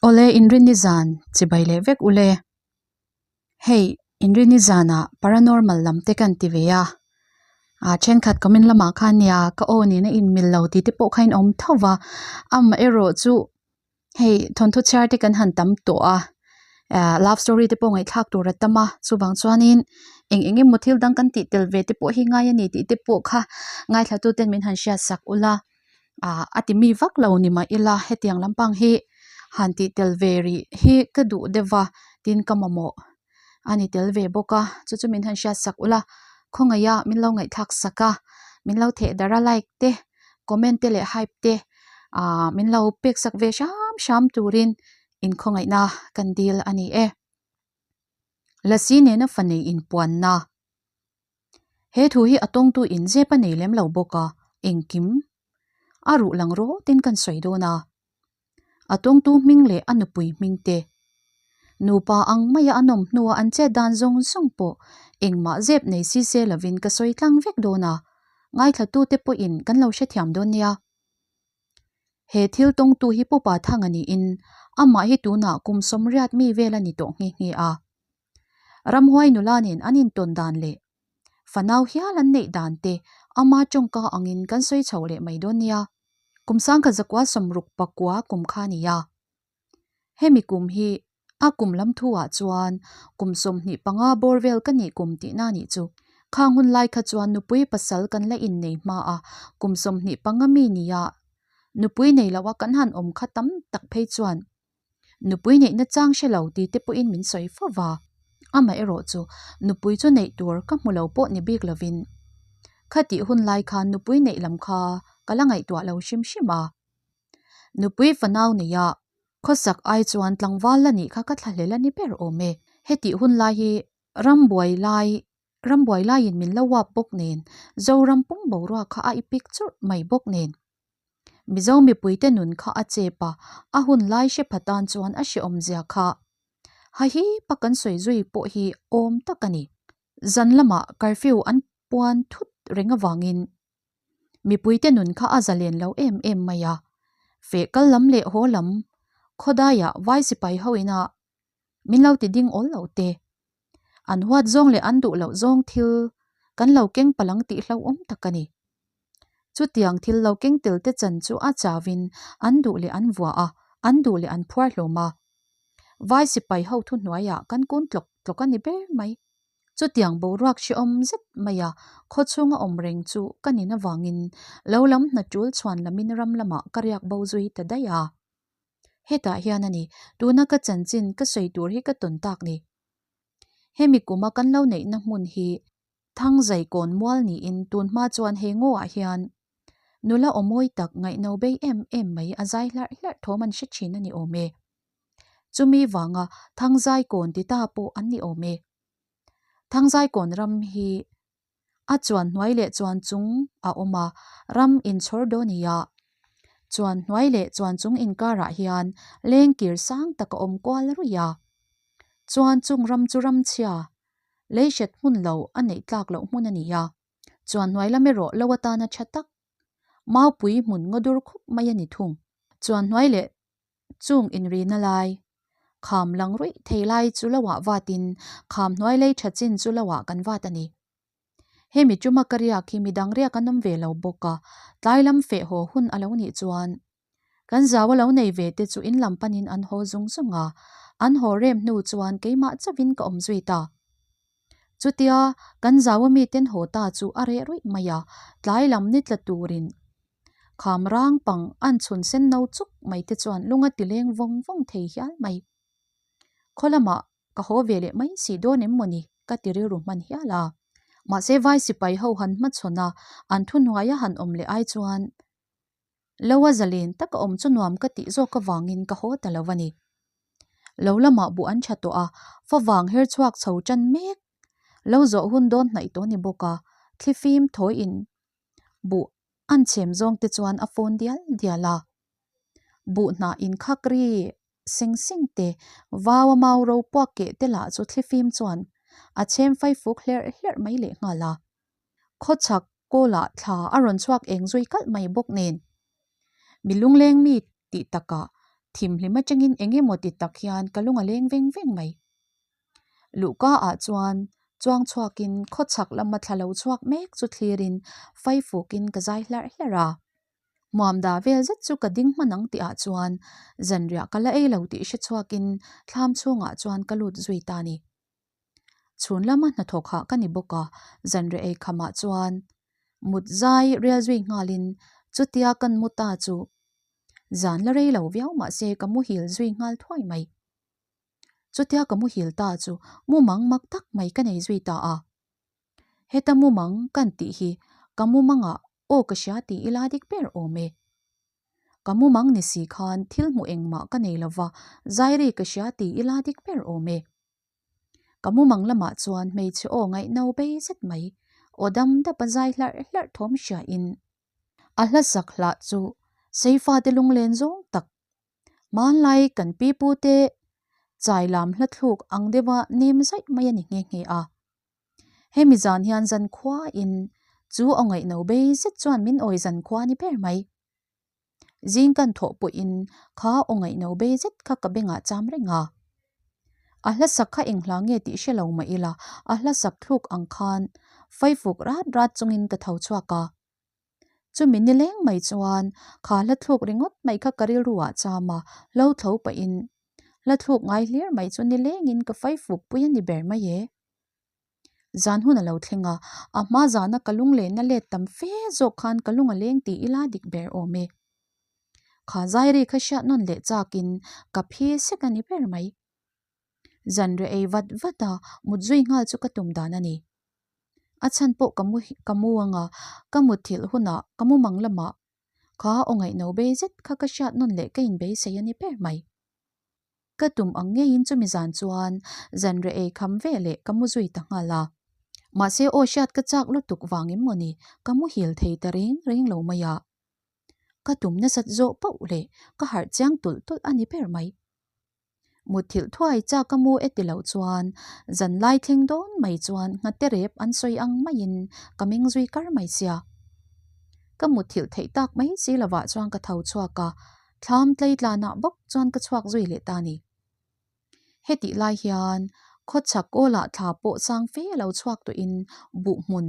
Awle inrinni zan chibai leh vek ule. Hei inrinni zanah paranormal lam te kan ti ve a, ah thenkhat comment lamah khan nia ka aw nena inmil lo tih te pawh kha in awm tho va, amaherawh chu hei thawnthu chhiar te kan han tam tawh a, ah love story te pawh ngaihthlak tur a tam a, chuvang chuanin eng eng emaw thil dang kan tih tel ve te pawh hi ngai a ni tih te pawh kha ngaithla tu ten min han hriat sak ula. ah a ti mi vak lo ni mah ila hetiang lampang hi han tih tel ve rih hi ka duh deuh va tin ka mamawh a ni tel ve bawk a chu chu min han hriat sak ula khawngaih a min lo ngaihthlak sak a min lo theh darh a like te comment te leh hype te ah min lo pek sak ve hram hram turin inkhawngaihna kan dil a ni e. Lasi nena fa nei inpuanna. He thu hi a tawngtu in zep a nei lem lo bawk a, engkim a ruh lang rawtin kan sawi dawn a. A tawngtu hming leh a nupui hming te, nupa ang maia a nawm hnua an chet dan zawng zawng pawh engmah zep nei si se lovin ka sawi tlang vek dawn a, ngaithlatute pawhin kan lo hrethiam dawn nia. He thil tawngtu hi Pupa Thanga niin amah hi tunah kum sawmriat mi vel a ni tawh nghe nghe a. Ramhuai nula nen an intawn dan leh fanau hial an neih dan te ama tawngka angin kan sawi chho leh mai dawn nia. Kum sangkhat zakua sawmruk pakua kum kha a ni a. Hemi kum hi a kum lam thuah chuan kum 25 bawr vel ka nih kum tihna a nih chu. Khang hun lai kha chuan nupui pasal kan la innei hma a, kum 25 mi nia nupui nei loha kan han awm kha tam tak phei chuan Nupui neihna chang hre lo ti te pawhin min sawi fo va, amaherawh chu nupui chu neih tur ka hmu lo pawh ni bik lovin khatih hun lai khan nupui neih lam kha ka la ngaihtuah lo hrim hrim a. Nupui fanau neia khawsak ai chuan tlangval la nih kha ka thlahlel a ni ber awm e. Hetih hun lai hi rambuai lai rambuai laiin min lo uap bawk nen Zoram pum boruak kha a ipik churh mai bawk nen. Mizo mipuite nun kha a chep a, a hun lai hre pha tan chuan a hrehawm zia kha. Ha hi pa kan sawi zui pawh hi awm tak a ni. Zan lamah curfew an puan thut reng avangin mipuite nun kha a zalen lo em em mai a. Feh kal lam leh haw lam khawdaiah vai sipai ho ina min lo ti ding awl lo te. An huat zawng leh an duh loh zawng thil kan lo keng palang tih hlauhawm tak a ni. Chutiang thil lo keng tel te chan chu a chauin an duh leh an vuah a, an duh leh an phuar hlawm a. Vai sipai ho thuhnuaiah kan kun tlawk tlawk a ni ber mai. Chutiang boruak hrehawm zet maia khawchhunga awm reng chu ka nin avangin lo lam hna tul chhuan lamin ram lamah ka riak bo zui ta daih a. Hetah hian a ni, tuna ka chanchin ka sawi tur hi ka tawn tak ni. Hemi kuma kan lo neihna hmun hi Thangzaikawn mual niin tun hma chuan he ngawah hian nula aw mawi tak ngaihno bei em em mai a zai hlarh hlarh thawm an hre thin a ni awm e. Chumi vanga Thangzaikawn ti ta pawh an ni awm e. Thangzaikawn ram hi a chuan hnuai leh chuan chung a awm a, ram inchhawr dawn nia. Chuan hnuai leh chuan chung inkarah hian lengkir sang tak a awm kual ruih a. Chuan chung ram chu ram chhia, lei hret hmun lo a neih tlak loh hmun a ni a. Chuan hnuai lam erawh lo atana tha tak, maupui hmun ngaw dur khup mai a ni thung. Chuan hnuai leh Chung inrina lai, kham lang ruih thei lai chu lo ah vatin kham hnuai lei tha chin chu lo ah kan vat a ni. Hemi tuma ka riak hi midang riak an awm ve lo bawk a, tlai lam feh haw hun a lo nih chuan kan zau a lo nei ve te chu in lam panin an haw zung zung a, an haw rem hnu chuan keimah chauhin ka awm zui ta. Chutia kan zau a miten haw ta chu a reh ruih mai a, tlai lam ni tla turin Kham rang pang an chhun sen no chuk mai te chuan lung a ti leng vawng vawng thei hial mai. Khaw lamah ka haw ve leh mai si dawn em mawni ka ti rilru hman hial a. Mahse vai sipai ho han hmachhawn a, an thuhnuaia han awm leh ai chuan lo a zalen taka awm chu nuam ka tih zawk avangin ka haw ta lo a ni. Lo lamah buh an tha tawh a, favang her chhuak chho tan mek. Lo zawh hun dawn hnaih tawh ni bawk a, thlifim thawiin Buh an chhem zawng te chuan a phone dial dial a. Buh hnah inkhak ri seng seng te, vau a mau ro puak keh te lah chu thlifim chuan a chhem fai fuk hlerh hlerh mai leh nghal a. Khawchhak kawlah thla a rawn chhuak eng zui kalh mai bawk nen. Mi lungleng mi tih takah. Thimhlim atangin eng emaw ti tak hian ka lung a leng veng veng mai. Luhka ah chuan chuang chhuakin khawchhak lama thla lo chhuak mek chu thlirin faifukin ka zai hlarh hlarh a. Hmuam dah vel zet chu ka ding hman ang tihah chuan zanriah ka la ei lo tih hre chhuakin thlam chhungah chuan ka lut zui ta a ni. Chhun lama hnathawk hah ka ni bawk a, zanriah ei khamah chuan mut zai rial zui nghalin chutia kan mu ta chu zan la rei lo viau mahse ka muhil zui nghal thuai mai. Chutia ka muhil ta chu mumang mak tak mai ka nei zui ta a. Heta mumang kan tih hi ka mumangah aw ka hria tih ila dik ber awm e. Ka mumang ni si khan thil hmuh engmah ka nei lova zairi ka hria tih ila dik ber awm e. Ka mumang lamah chuan hmeichhe aw ngaihno bei zet mai aw dam dap a zai hlarh hlarh thawm hria in a hla sak hlah chu Seifate lunglen zawng tak Hmanlai kan pipute chai lam hla thluk ang deuha nem zaih mai a ni nghe nghe a. Hemi zan hian zankhua in chu aw ngaihno bei zet chuan min awi zankhua ni ber mai. Zing kan thawh pawhin kha aw ngaihno bei zet kha ka bengah cham reng a. A hla sak kha eng hla nge tih hre lo mah ila a hla sak thluk ang khan faifuk rat rat chungin ka tho chhuak a. Chumi nileng mai chuan kha hla thluk ringawt mai kha ka rilru ah cham a, hlo tho pahin hla thluk ngai hlir mai chu nilengin ka faifuk pui a ni ber mai e. Zan hun a lo thleng a, a hma zana ka lunglenna let tam fe zawk khan ka lung a leng tih ila dik ber awm e. Kha zairi kha hriat nawn leh chakin ka phi sek a ni ber mai. Zan reh ei vat vat a, mut zui nghal chu ka tum dan a ni. A chhan pawh ka mu ka mu anga, ka mutthilh hunah ka mu mang lamah kha aw ngaihno bei zet kha ka hriat nawn leh ka inbeisei a ni ber mai. Ka tum ang ngeiin chumi zan chuan zan reh ei kham ve leh ka mu zui ta nghal a. Mahse aw hriat ka chak lutuk vang em maw ni, ka muhil thei ta reng reng lo mai a. Ka tum nasat zawh pauh leh ka harh chiang tulh tulh a ni ber mai. Mutthilh thuai chak a mu e ti loh chuan zanlai thleng dawn mai chuan nghate rep an sawi ang maiin ka meng zui kar mai sia. Ka mutthilh theih tak mai si lovah chuan ka tho chhuak a, thlam tleitlanah bawk chuan ka chhuak zui leh ta a ni. Hetih lai hian khawchhak kawlah thla pawh sang fe a lo chhuak tawhin buh hmun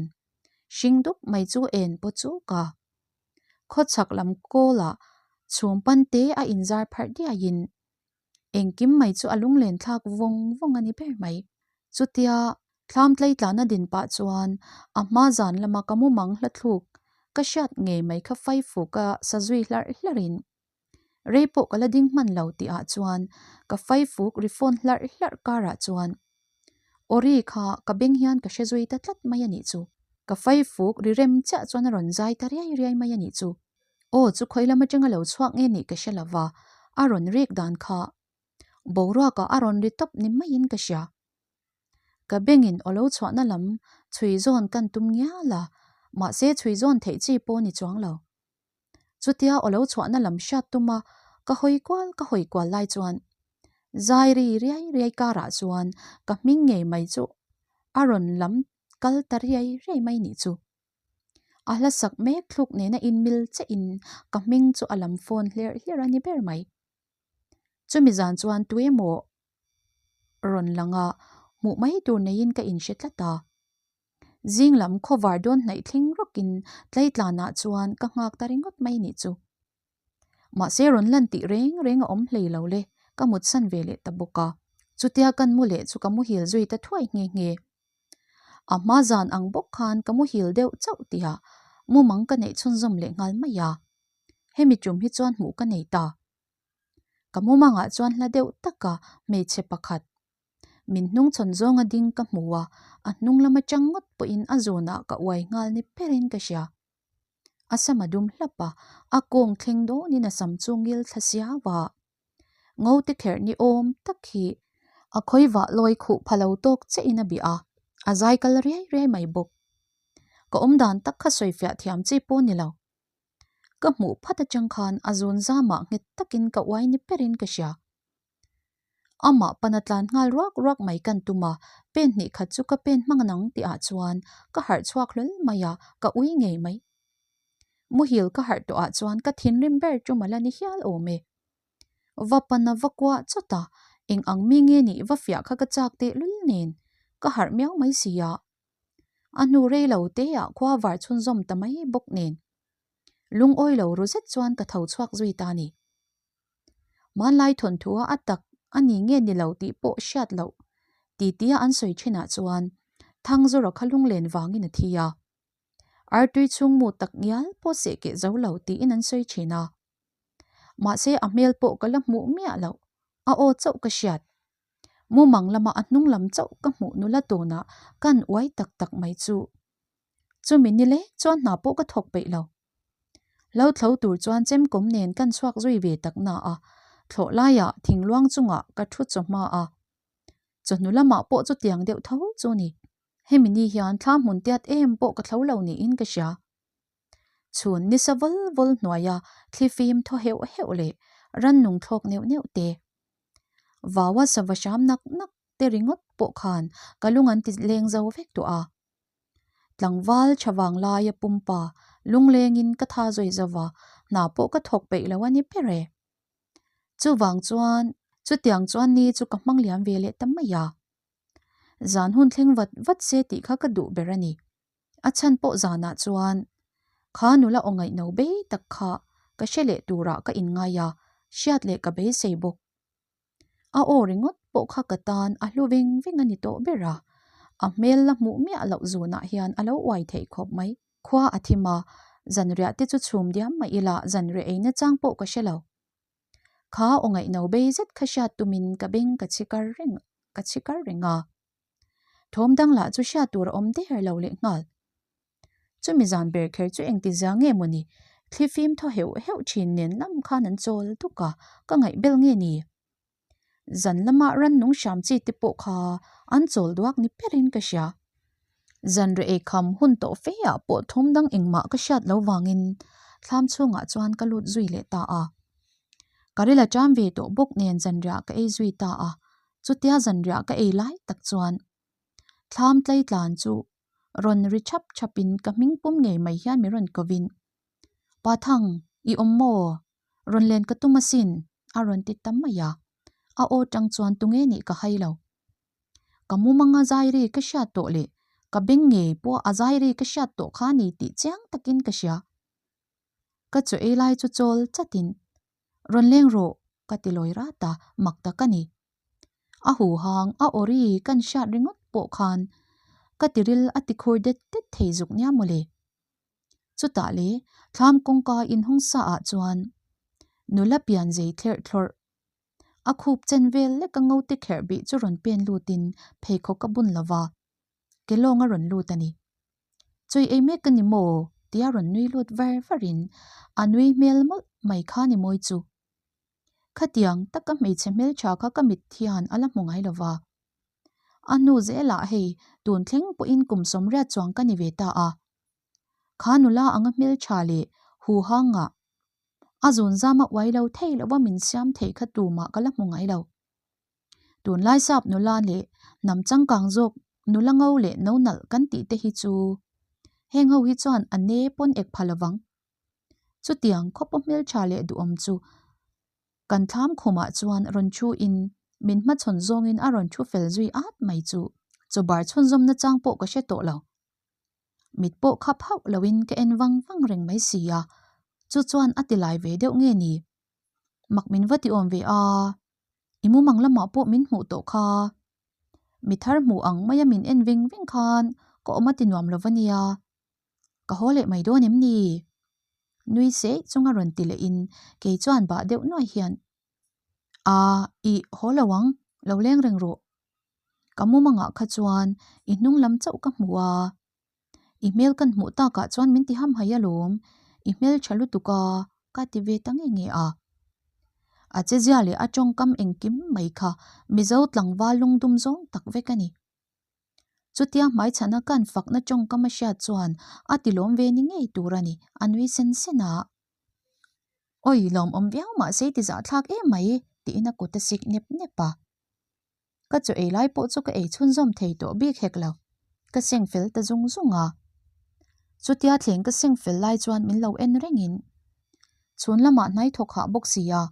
hring dup mai chu en paw chuk a. Khawchhak lam kawlah chhum pan te a inzar pharh diaiin engkim mai chu a lunglen thlak vawng vawng a ni ber mai. Chutia thlam tleitlana din pah chuan a hma zan lama ka mumang hla thluk ka hriat ngei mai kha faifuka sa zui hlarh hlarhin Rei pawh ka la ding hman lo tih ah chuan ka faifuk ri phone hlarh hlarh karah chuan Ori kha ka beng hian ka hre zui ta tlat mai a nih chu. Ka faifuk ri rem chiah chuan a rawn zai ta riai riai mai a nih chu. Aw chu khawi lam atanga lo chhuak nge nih ka hre lo va, a rawn rik dan kha boruakah a rawn ri tawp ni maiin ka hria. Ka bengin aw lo chhuahna lam chhui zawn kan tum ngial a, mahse chhui zawn theih chi pawh ni chuang lo. Chutia aw lo chhuahna lam hriat tuma ka hawi kual ka hawi kual lai chuan zai ri riai riai karah chuan ka hming ngei mai chu a rawn lam kal ta riai riai mai nih chu. A hla sak mek thluk nena inmil chiahin ka hming chu a lam fawn hlerh hlerh a ni ber mai. Chumi zan chuan tuemaw rawn langa hmuh mai tur neiin ka inhre tlat a. Zing lam khawvar dawn hnaih thleng rawkin tleitlanah chuan ka nghak ta ringawt mai nih chu. Mahse rawn lan tih reng reng a awm hlei lo le, ka mutsan ve leh ta bawk a. Chutia kan mu leh chu ka muhil zui ta thuai nghe nghe. A hma zan ang bawk khan ka muhil deuh chauh tihah mumang ka neih chhunzawm leh nghal mai a. Hemi tum hi chuan hmuh ka nei ta. Ka mumangah chuan hla deuh taka hmeichhe pakhat Min hnung chhawn zawnga ding ka hmu a, a hnung lam atang ngawt pawhin a zawnah ka uai nghal ni berin ka hria. A sam a dum hlap a, a kawng thleng dawnin a sam chu ngil thla siau a. Ngote kherh ni awm tak hi a khawi vah lawi khuh pha lo tawk chiahin a bih a, a zai kal riai riai mai bawk. Ka awmdan tak kha sawifiah thiam chi pawh ni lo. Ka hmuh phat atang khan a zawn zamah nghet takin ka uai ni berin ka hria. Amah pana tlan nghal ruak ruak mai kan tum a, pen hnih khat chu ka pen hmang nang tih ah chuan ka harh chhuak hlawl mai a, ka ui ngei mai. Muhil ka harh tawh ah chuan ka thinrim ber chu mala ni hial awm e. Va pan a va kuah chawt a, eng ang mi nge nih va fiah kha ka chak teh lul nen, ka harh miau mai si a. A hnu rei lo te ah khua var chhunzawm ta mai bawk nen. Lungawi lo ru zet chuan ka tho chhuak zui ta ni. Hmanlai thawnthu a a tak a ni nge ni lo tih pawh hriat loh titia an sawi thinah chuan Thangzawra kha lunglen vangin a thi a. Artui chhung mu tak ngial pawh seh keh zo lo tiin an sawi thin a. Mahse a hmel pawh ka la hmuh miah loh, a aw chauh ka hriat. Mumang lama a hnung lam chauh ka hmuh nula tunah kan uai tak tak mai chu. Chumi ni leng chuan hna pawh ka thawk peih lo. Lo thlo tur chuan chemkawm nen kan chhuak zui ve tak na a, thlawh laiah thingluang chungah ka thu chawhma a. Chawhnu lamah pawh chutiang deuh tho chu ni. Hemi ni hian thla hmun tiat em pawh ka thlo lo niin ka hria. Chhun nisa vawl vawl hnuaia thlifim thaw heuh heuh leh rannung thlawk neuh neuh te. Vaua sava hram nak nak te ringawt pawh khan ka lung an ti leng zo vek tawh a. Tlangval tha vang laia pumpa lunglengin ka tha zawi zo va, hna pawh ka thawk peih lo a ni ber e. Chuvang chuan chutiang chuan ni chu ka hmang liam ve leh ta mai a. Zan hun thleng vat vat se tih kha ka duh ber a ni. A chhan pawh zanah chuan kha nula aw ngaihno bei tak kha ka hre leh turah ka inngai a, hriat leh ka beisei bawk. A aw ringawt pawh kha ka tan a hlu veng veng a ni tawh ber a, a hmel la hmuh miah loh zunah hian a lo uai theih khawp mai. Khua a thim a, zanriah te chu chhum diam mah ila zanriah ei nachang pawh ka hre lo. Kha aw ngaihno bei zet kha hriat tumin ka beng ka chhi kar reng ka chhi kar reng a. Thawm dang lah chu hriat tur a awm der lo leh nghal. Chumi zan ber kher chu engti zia nge mawni thlifim thaw heuh heuh thin nen lam khan an chawl duk a, ka ngaih bel nge ni? Zan lama rannung hram chi te pawh kha an chawl duak ni berin ka hria. Zan reh ei kham hun tawh fe ah pawh thawm dang engmah ka hriat lo vangin thlam chhungah chuan ka lut zui leh ta a. Ka ril a ṭam ve tawh bawk nen zanriah ka ei zui ta a, chutia zanriah ka ei lai tak chuan thlam tlei tlan chu rawn ri chhap chhapin ka hming pum ngei mai hian min rawn kovin, Pa Thang, i awm maw? Rawn len ka tum asin, a rawn ti ta mai a. A aw tang chuan tunge nih ka hai lo. Ka mumanga zai ri ka hriat tawh leh ka beng ngei pawh a zai ri ka hriat tawh kha ni tih chiang takin ka hria. Ka chaw ei lai chu chawl chatin, Rawn leng rawh, ka ti lawi rat a, mak tak a ni. A huhang, a awri kan hriat ringawt pawh khan ka tiril a ti khur det det thei zuk nia mawle. Chutah le thlam kawngka inhawng sa ah chuan nula pian zei thlerh thlawrh a khup chen vel lek a ngo te kherh bih chu rawn pen lutin pheikhawk a bun lova ke lawng a rawn lut a ni. Chawi ei mek ka ni maw? tia rawn nui lut var varin a nui hmel mawlh mai kha ni mawi chu. Khatiang taka hmeichhe hmeltha kha ka mit hian a la hmu ngai lo va. A hnu zelah hei tun thleng pawhin kum sawmriat chuang ka ni ve ta a. Kha nula anga hmeltha leh huhangah a zunzama uai lo thei lova min siam thei kha tumah ka la hmu ngai lo. Tunlai sap nula leh hnam changkang zawk nula ngo leh no nalh kan tih te hi chu heng ho hi chuan a ne pawn ek pha lovang. Chutiang khawpa hmeltha leh duhawm chu kan thlam khumah chuan rawn thu in min hmachhawn zawngin a rawn thu fel zui at mai chu chawbar chhunzawmna chang pawh ka hre tawh lo. Mit pawh khap hauh loin ka en vang vang reng mai si a, chu chuan a ti lai ve deuh nge ni? Mak min va ti awm ve a, i mumang lamah pawh min hmuh tawh kha. Mi thar hmuh ang maia min en veng veng khan ka awm a ti nuam lo va nia. Ka haw leh mai dawn em ni? Nui seh chunga rawn ti lehin kei chuan bah deuh nuai hian, A, i haw lo ang, lo leng reng rawh. Ka mumangah kha chuan i hnung lam chauh ka hmu a. I hmel kan hmuh takah chuan min ti hamhaih alawm, i hmel tha lutuk a, ka ti ve ta nge nge a. A chezia leh a tawngkam engkim mai kha Mizo tlangval lungdum zawng tak vek a ni. Chutia hmaichhana kan fakna tawngkam a hriat chuan a ti lawm ve ni ngei tur a ni, a nui sen sen a. Awi, lawmawm viau mahse ti zahthlak em mai, tiin a kut a sik nep nep a. Ka chaw ei lai pawh chu ka ei chhunzawm thei tawh bik hek lo, ka seng fel ta zung zung a. Chutia thleng ka seng fel lai chuan min lo en rengin chhun lamah hnai thawk hah bawk si a.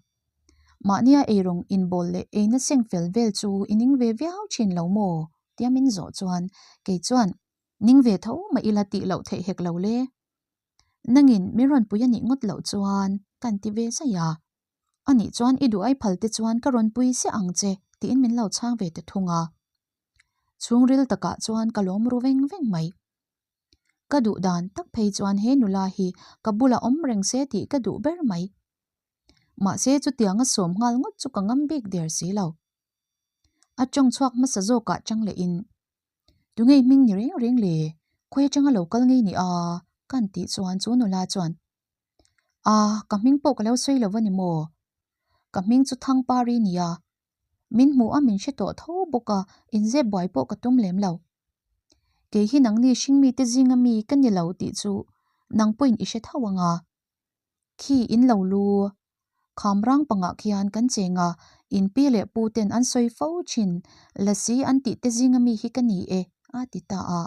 Mahnia eirawng inbawl leh eina seng fel vel chu i ning ve viau thin lo maw? tia min zawh chuan kei chuan ning ve tho mah ila tih loh theih hek lo le. Nangin min rawn pui a nih ngawt loh chuan kan ti ve zai a. A nih chuan i duh ai phal te chuan ka rawn pui siah ang che tiin min lo chhang ve ta thung a. Chhungril takah chuan ka lawm ru veng veng mai. Ka duh dan tak phei chuan he nula hi ka bulah awm reng se tih ka duh ber mai. Mahse chutianga sawm nghal ngawt chu ka ngam bik der si lo. A tawng chhuak hmasa zawkah chang leh in, Tunge hming ni reng reng le? Khawi atanga lo kal ngei ni a? Kan tih chuan chu nula chuan, A, ka hming pawh ka lo sawi lo a ni maw? Ka hming chu Thangpari nia. Min hmuh a min hre tawh tho bawk a, inzep buai pawh ka tum lem lo. Kei hi nangni hringmite zinga mi ka ni lo tih chu nang pawhin i hre tho ang a. Khi in lo lu. Kham rang pangah khian kan cheng a, in pi leh pu ten an sawi fo thin, lasi an tih te zinga mi hi ka ni e, a ti ta a.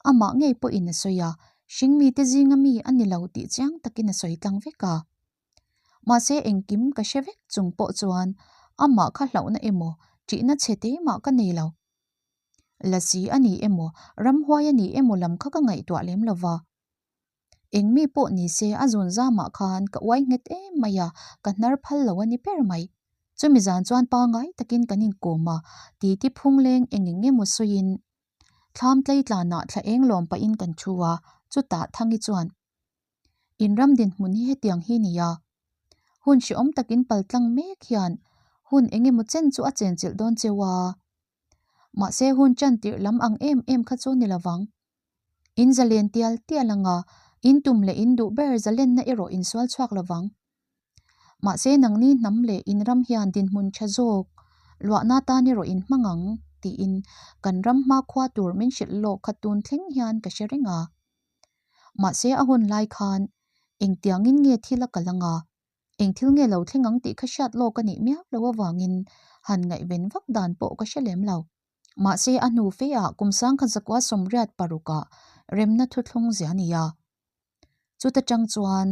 Amah ngei pawhin a sawi a, hringmite zinga mi a ni lo tih chiang takin a sawi tlang vek a. Mahse engkim ka hre vek chung pawh chuan amah kha hlauhna emaw ṭihna chhe te mah ka nei lo. Lasi a ni emaw ramhuai a ni emaw lam kha ka ngaihtuah lem lo va. Eng mi pawh ni se a zun zamah khan ka uai nghet em mai a, ka hnar phal lo a ni ber mai. Chumi zan chuan pangai takin kan inkawm a, titi phungleng eng eng emaw sawiin thlam tleitlanah thla eng lawm pahin kan thu a, chutah Thangi chuan In ram dinhmun hi hetiang hi nia. Hun hrehawm takin paltlang mek hian hun eng emaw chen chu a chenchilh dawn cheu a. Mahse hun ṭan tirh lam ang em em kha chu ni lovang. In zalen tial tial anga in tum leh in duh ber zalenna erawh in sual chhuak lovang. Mahse nangni hnam leh in ram hian dinhmun ṭha zawk luahna tan erawh in hmang ang tiin kan ram hmakhua tur min hrilh lawk kha tun thleng hian ka hre reng a. Mahse a hun lai khan engtiangin nge thil a kal anga, eng thil nge lo thleng ang tih kha hriat lawk a nih miau lo avangin han ngaihven vak dan pawh ka hre lem lo. Mahse a hnu fe ah kum sangkhat zakua sawmriat parukah remna thuthlung zia a ni a. Chuta tang chuan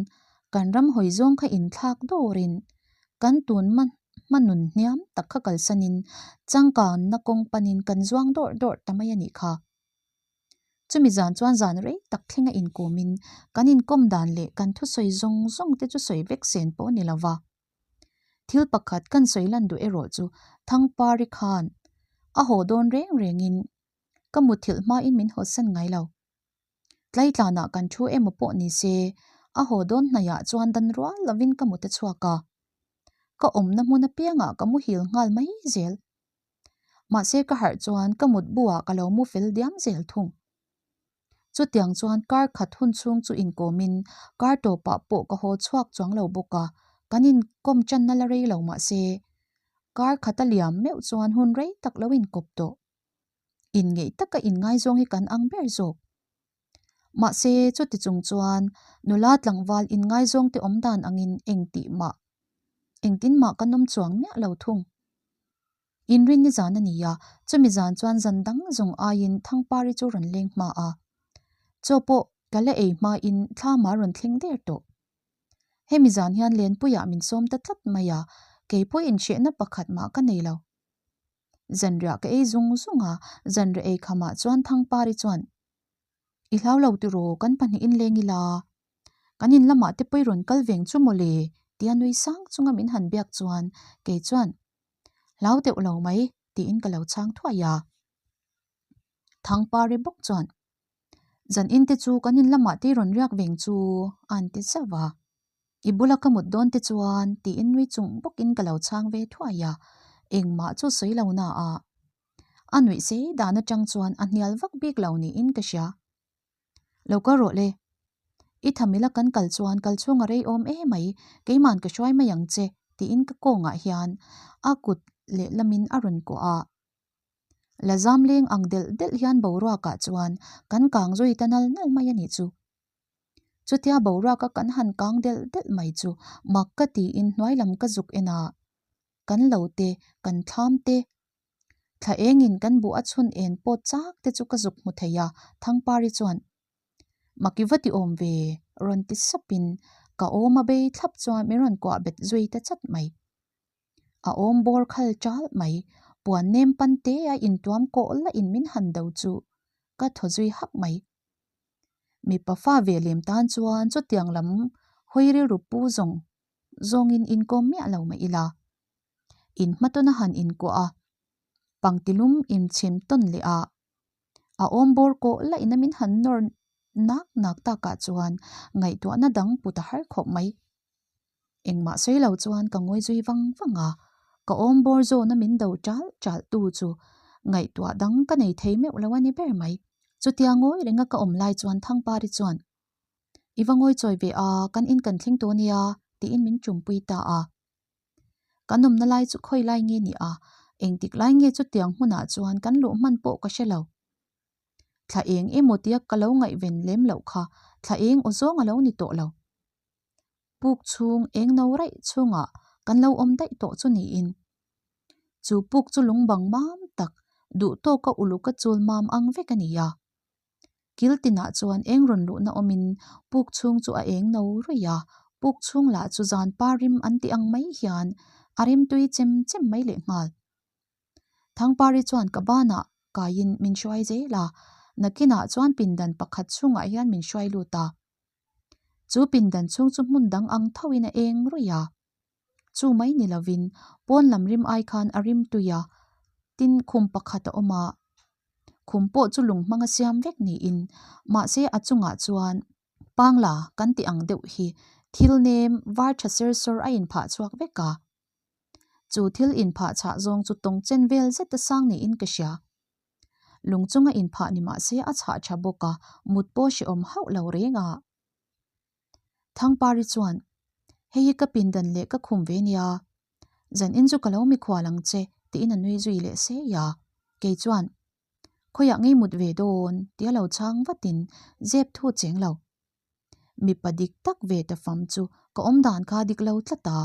kan ram hawi zawng kha inthlak dawrin kan tun hma nun hniam tak kha kalsanin changkanna kawng panin kan zuang dawrh dawrh ta mai a nih kha. Chumi zan chuan zan rei tak thlenga inkawmin kan inkawm dan leh kan thusawi zawng zawng te chu sawi vek sen pawh a ni lo va. Thil pakhat kan sawi lan duh erawh chu Thangpari khan a haw dawn reng rengin ka mutthilh hmain min hawsan ngai lo. Tlaitlanah kan thu emaw pawh ni se a haw dawn hnaihah chuan dan rual lovin ka mut a chhuak a. Ka awmna hmun apiangah ka muhil nghal mai zel. Mahse ka harh chuan ka mut buah ka lo mu fel diam zel thung. Chutiang chuan kar khat hun chhung chu inkawmin kar tawpah pawh ka haw chhuak chuang lo bawk a, kan inkawm channa la rei lo mahse kar khat a liam meuh chuan hun rei tak lo inkawp tawh. Inngeih taka inngaizawng hi kan ang ber zawk. Mahse chuti chung chuan nula tlangval inngaizawng te awm dan angin engtih mah engtin mah kan awm chuang miah lo thung. Inrinni zan a ni a, chumi zan chuan zan dang zawng aiin Thangpari chu rawn leng hma a. Chaw pawh ka la ei hmain thlam a rawn thleng der tawh. Hemi zan hian Lenpuiah min sawm ta tlat mai a, kei pawh inhrehna pakhat mah ka nei lo. Zanriah ka ei zung zung a, zanriah ei khamah chuan Thangpari chuan, I hlau lo tiraw, kan pahnihin leng ila, kan in lamah te pawh i rawn kal veng chu mawle, tia nui sang chunga min han biak chuan kei chuan, Hlau deuh lo mai, tiin ka lo chhang thuai a. Thangpari bawk chuan, Zan in te chu kan in lamah te i rawn riak veng chu, a han ti zauh a. I bula ka mut dawn te chuan, tiin nui chung bawkin ka lo chhang ve thuai a. Engmah chu sawi lo na a. A nuih sei dan atang chuan a hnial vak bik lo niin ka hria. Lo kal rawh le. I thamila kan kal chuan kal chhung a rei awm e mai, keiman ka hruai mai ang che, tiin ka kawngah hian a kut lehlamin a rawn kuah a. La zam leng ang delh delh hian boruakah chuan kan kang zui ta nal nal mai a nih chu. Chutia boruaka kan han kang delh delh mai chu mak ka tiin hnuai lam ka zuk en a, kan lo te, kan thlam te, Thla engin kan buh a chhun en pawt chak te chu ka zuk hmu thei a, Thangpari chuan, Maki va ti awm ve, rawn ti sapin ka awm a bei thlap chuan min rawn kuah bet zui ta chat mai. A awm bawr khal chal mai, puan nem pan te a intuam kawh la in min han do chu ka thaw zui hak mai. Mipa fa ve lem tan chuan chutiang lam hawi rilru pu zawng zawngin inkawm miah lo mah ila. In hmatawna han inkuah a, pangtilum inchhim tawn leh a, a awm bawr kawh la ina min han nawr nak nak takah chuan ngaihtuahna dang put a har khawp mai. Engmah sawi lo chuan ka ngawi zui vang vang a, ka awm bawr zawna min do chal chal tu chu ngaihtuah dang ka nei thei meuh lo a ni ber mai. Chutia ngawi renga ka awm lai chuan Thangpari chuan, I va ngawi chawi ve a, kan in kan thleng tawh nia, tiin min chumpui ta a. Kan awmna lai chu khawi lai nge ni a, engtik lai nge chutiang hmunah chuan kan luh hman pawh ka hre lo. Thla eng emaw tia ka lo ngaihven lem loh kha thla eng aw zawng a lo ni tawh lo. Puk chhung eng no raih chhungah kan lo awm daih tawh chu niin. Chu puk chu lungbang mam tak, duh tawka uluka chul mam ang vek a ni a. Kil tinah chuan eng rawn luhna awmin puk chhung chu a eng no ruih a, puk chhung lah chu zan pa rim an tih ang mai hian a rim tui chem chem mai lehnghal. Thangpari chuan ka banah kaiin min hruai zel a, nakinah chuan pindan pakhat chhungah hian min hruai lut a. Chu pindan chhung chu hmun dang ang thoin a eng ruih a. Chu mai ni lovin pawn lam rim ai khan a rim tui a, tin khum pakhat a awm a. Khum pawh chu lung hmanga siam vek niin mahse a chungah chuan pangla kan tih ang deuh hi thil nem var tha ser sawr a inphah chhuak vek a. Chu thil inphah chhah zawng chu tawng chen vel zet a sang niin ka hria. Lung chunga inphah ni mah se a chhah tha bawk a, mut pawh hrehawm hauh lo reng a. Thangpari chuan, Hei hi ka pindan leh ka khum ve nia, zan in chu ka lo mikhual ang che tiin a nui zui leh sei a. Kei chuan, Khawiah ngei mut ve dawn tia lo chhang vatin zep thu cheng lo. Mipa dik tak ve ta fam chu ka awm dan kha dik lo tlat a.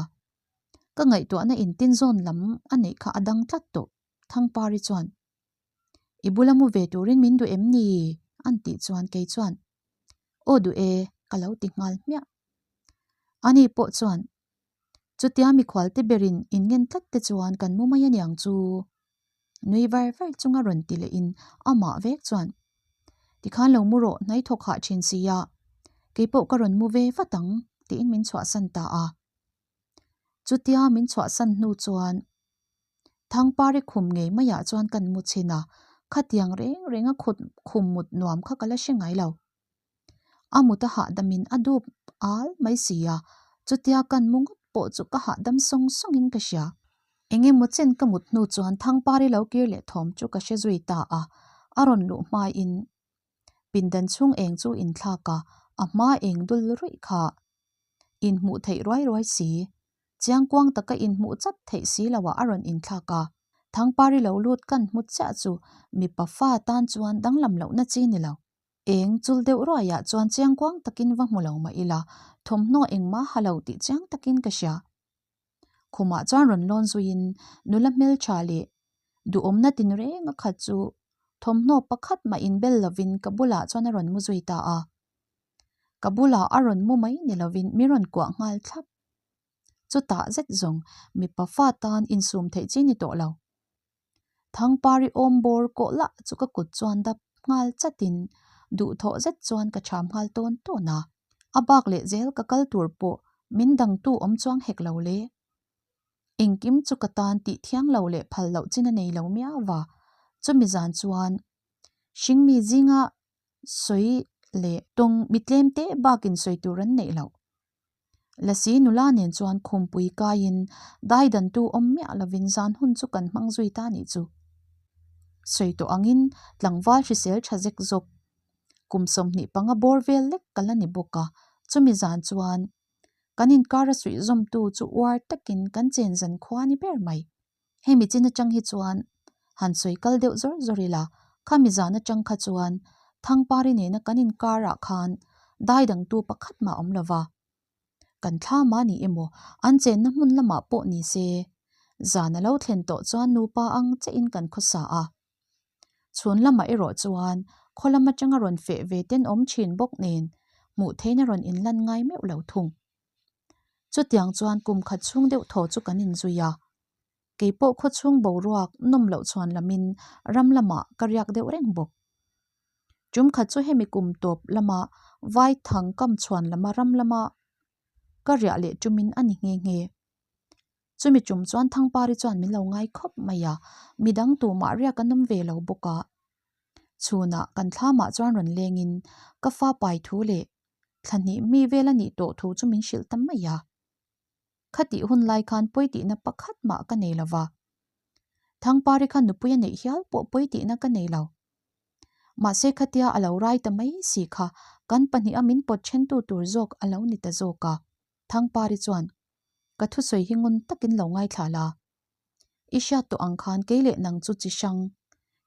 Ka ngaihtuahna intinzawn lam a neih kha a dang tlat tawh. Thangpari chuan, I bula mu ve turin min duh em ni? an tih chuan kei chuan, Aw duh e, ka lo ti nghal hmiah. Ani pawh chuan, Chutia mikhual te berin in ngen tlat te chuan kan mu mai aniang chu. Nui var var chunga rawn ti lehin amah vek chuan, Tikhan lo mu rawh, hnai thawk hah thin sia, keipawh ka rawn mu ve vat ang, tiin min chhuahsan ta a. Chutia min chhuahsan hnu chuan Thangpari khum ngei maiah chuan kan mu chhin a, khatiang reng renga khut khum mut nuam kha ka la hre ngai lo. A mut a hahdamin a dup al mai si a, chutia kan mu ngawt pawh chu ka hahdam sawng sawngin ka hria. Eng emaw chen ka mut hnu chuan Thangpari lo kir leh thawm chu ka hre zui ta a, a rawn luh hmain pindan chhung eng chu inthlak a, a hma eng dul ruih kha inhmuh theih ruai ruai si. Chiangkuang taka inhmuh chat theih si loah a rawn inthlak a, Thangpari lo lut kan hmu chiah chu mipa fa tan chuan danglam lohna chi ni lo. Eng chul deuh ruaiah chuan chiangkuang takin va hmu lo mah ila, thawmhnaw engmah ha lo tih chiang takin ka hria. Khumah chuan rawn lawn zuiin nula hmeltha leh duhawmna tinreng a khat chu thawmhnaw pakhat mah inbel lovin ka bulah chuan a rawn mu zui ta a. Ka bulah a rawn mu mai ni lovin mi rawn kuah nghal thlap. Chutah zet zawng mipa fa tan insum theih chi ni tawh lo. Thangpari awm bawr kawh lah chu ka kut chuan dap nghal chatin duhthawh zet chuan ka cham nghal tawn tawn a. A bak leh zel ka kal tur pawh min dangtu awm chuang hek lo le. Engkim chu ka tan tih thiang lo leh phal loh chin a nei lo miau va. Chumi zan chuan hringmi zinga sawi leh tawng mi tlem te bakin sawi tur an neih loh. Lasi nula nen chuan khumpui kaiin dai dantu awm miah lovin zan hun chu kan hmang zui ta nih chu. Sawi tawh angin tlangval hrisel tha zek zawk kum 25 bawr vel lek ka la ni bawk a, chumi zan chuan kan inkar a suihzawmtu chu uar takin kan chen zan khua ni ber mai. Hemi chin atang hi chuan han sawi kal deuh zawr zawr ila, khami zan atang kha chuan Thangpari nena kan inkarah khan dai dangtu pakhat mah awm lova. Kan thlam a ni emaw, an chenna hmun lamah pawh ni se, zan a lo thlen tawh chuan nupa ang chiahin kan khawsa a. Chhun lamah erawh chuan khaw lam atanga rawn feh ve ten awm thin bawk nen hmuh theihna rawn inlan ngai meuh lo thung. Chutiang chuan kum khat chhung deuh thaw chu kan inzui a. Kei pawh khawchhung boruak nawm loh chhuan lamin ram lamah ka riak deuh reng bawk. Tum khat chu hemi kum tawp lama vai thang kam chhuan lama ram lama ka riah leh tumin a ni nghe nghe. Chumi tum chuan Thangpari chuan min lo ngai khawp mai a, midang tumah riak an awm ve lo bawk a. Chhunah kan thlamah chuan rawn lengin ka fa pai thu leh thla hnih mi vel a nih tawh thu chu min hrilh ta mai a. Khatih hun lai khan pawi tihna pakhat mah ka nei lo va. Thangpari khan nupui a neih hial pawh pawi tihna ka nei lo. Mahse khatia a lo rai ta mai si kha kan pahniha min pawt thentu tur zawk a lo ni ta zawk a. Thangpari chuan, Ka thusawi hi ngun takin lo ngaithla la. I hriat tawh ang khan kei leh nang chu chi hrang,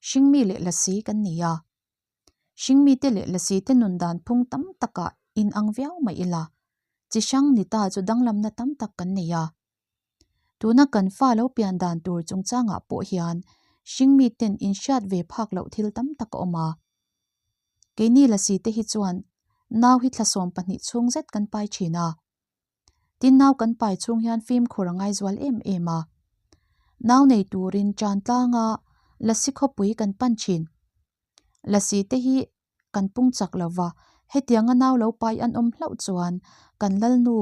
hringmi leh lasi kan ni a. Hringmite leh lasite nun dan phung tam takah inang viau mai ila, chi hrang ni ta chu danglamna tam tak kan nei a. Tuna kan fa lo pian dan tur chungchangah pawh hian hringmiten inhriat ve phak loh thil tam tak a awm a. Keini lasite hi chuan nau hi thla 12 chhung zet kan pai thin a. Tin nau kan pai chhung hian fimkhur a ngaizual em em a. Nau nei turin tan tlanga lasi khawpui kan pan thin. Lasi te hi kan pung chak lo va, hetianga nau lo pai an awm hlauh chuan kan lalnu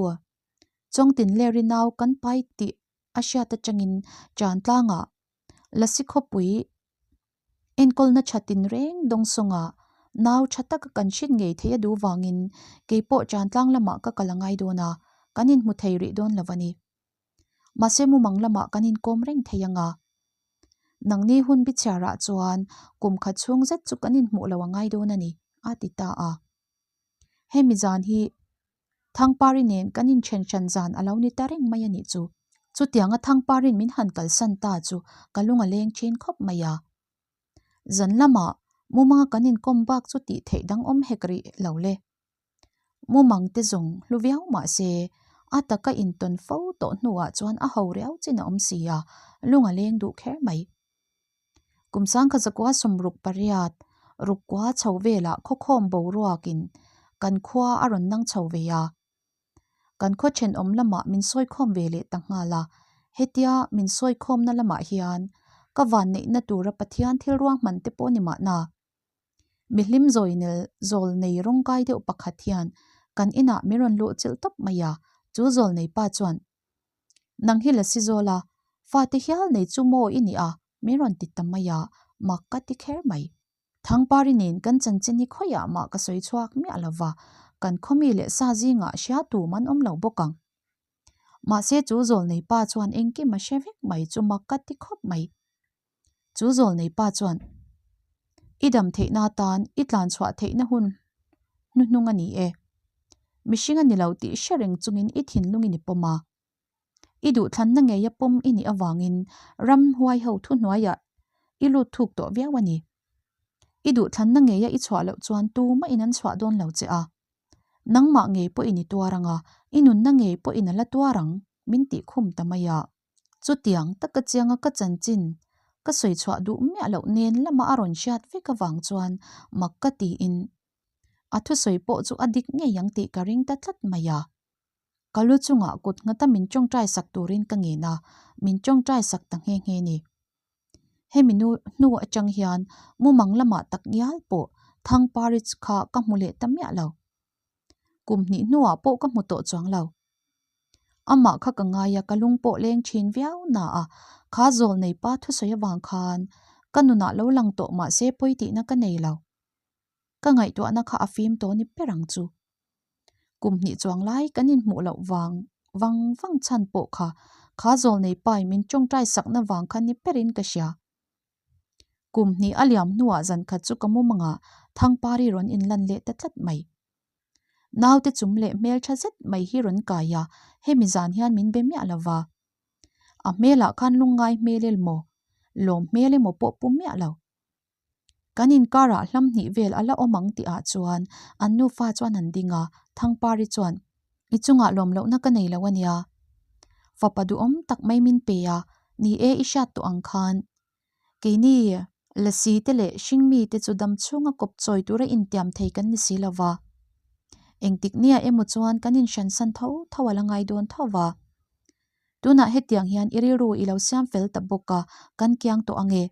Chawngtinleri nau kan pai tih a hriat atangin tan tlanga lasi khawpui Enkawlna tha tinreng dawngsawnga nau tha taka kan hrin ngei thei a duh vangin keipawh Chantlang lamah ka kal a ngai dawn a, kan inhmu thei rih dawn lo a ni. Mahse mumang lamah kan inkawm reng thei ang a. Nangni hun bichhiarah chuan kum khat chhung zet chu kan inhmuh lo a ngai dawn a ni, a ti ta a. Hemi zan hi Thangpari nen kan inthen hran zan a lo ni ta reng mai a nih chu. Chutianga Thangparin min han kalsan ta chu ka lung a leng thin khawp mai a. Zan lamah mumanga kan inkawm bak chu tih theih dang awm hek rih lo le. Mumang te zawng hlu viau mah se a taka intawn fo tawh hnuah chuan a ho riau chin a awm si a, lung a leng duh kher mai. Kum sangkha zakua 68 rukkua chho velah khawkhawm boruakin kan khua a rawn nang chho ve a. Kan khaw thenawm lamah min sawikhawm ve leh ta nghal a, hetia min sawikhawmna lamah hian ka vanneihna tura Pathian thil ruahman te pawh ni mahna. Mihlim zawinel zawl nei rawngkai deuh pakhat hian kan inah min rawn luh chilh tawp mai a, chu zawl nei pa chuan Nang hi la si zawl a, fate hial nei chu maw i nih a? min rawn ti ta mai a, mak ka ti kher mai. Thangpari nen kan chanchin hi khawiah mah ka sawi chhuak miah lo va, kan khawmi leh sa zingah hria tum an awm lo bawk ang. Mahse chu zawl nei pa chuan engkim a hre vek mai chu mak ka ti khawp mai. Chu zawl nei pa chuan, I dam theihna atan i tlan chhuah theihna hun hnuhnung a ni e. Mihring a ni lo tih hre reng chungin i thinlungin i pawm a. I duhthlanna ngeia pawm i nih avangin ramhuai ho thuhnuaiah i lut thuk tawh viau a ni. I duhthlanna ngeia i chhuah loh chuan tumahin an chhuah dawn lo che a. Nangmah ngei pawhin i tuar ang a, i nunna ngei pawhin a la tuar ang, min tih khum ta mai a. Chutiang taka chianga ka chanchin ka sawi chhuah duh miah loh nen lama a rawn hriat vek avang chuan mak ka tiin a thusawi pawh chu a dik ngei ang tih ka ring ta tlat mai a. Ka lu chungah kut nghata min tawngtai sak turin ka ngen a, min tawngtai sak ta nghe nghe ni. Hemi nu hnu atang hian mumang lamah tak ngial pawh Thangpari kha ka hmu leh ta miah lo. Kum hnih hnuah pawh ka hmu tawh chuang lo. Amah kha ka ngai a, ka lung pawh leng thin viau na a, kha zawl nei pa thusawi avang khan ka nunah lo lang tawh mahse pawi tihna ka nei lo. Ka ngaihtuahna kha a fim tawh ni ber ang chu. Kum hnih chuang lai kan inhmuh loh vang vang vang chhan pawh kha kha zawl nei pai min tawngtai sakna vang kha ni berin ka hria. Kum hnih a liam hnuah zan khat chu ka mumangah Thangpari rawn inlan leh ta tlat mai. Naute chum leh hmeltha zet mai hi rawn kai a, hemi zan hian min be miah lo va. A hmelah khan lungngai hmel emaw, lawm hmel emaw pawh pu miah lo. Kan inkarah hlam hnih vel a la awm ang tihah chuan an nufa chuan an ding a, Thangpari chuan, I chungah lawm lohna ka nei lo a nia. Fapa duhawm tak mai min pe a, ni e i hriat tawh ang khan. Keini, Lasi te leh hringmi te chu dam chhunga kawp chawi tura intiam thei kan ni si lo va. Engtik nia emaw chuan kan inhransan tho tho a la ngai dawn tho va. Tunah hetiang hian i rilru i lo siam fel ta bawk a, kan kiang tawh ange.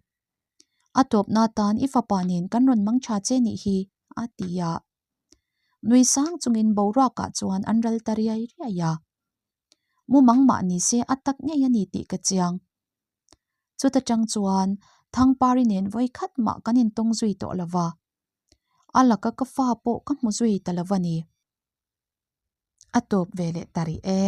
A tawpna tan i fapa nen kan rawn mang tha che nih hi, a ti a. Nui sang chungin boruakah chuan an ral ta riai riai a. Mumang mah ni se a tak ngei a ni tih ka chiang. Chuta tang chuan Thangpari nen vawi khat mah kan intawng zui tawh lo va. A laka ka fa pawh ka hmu zui ta lo a ni. A tawp ve leh ta rih e.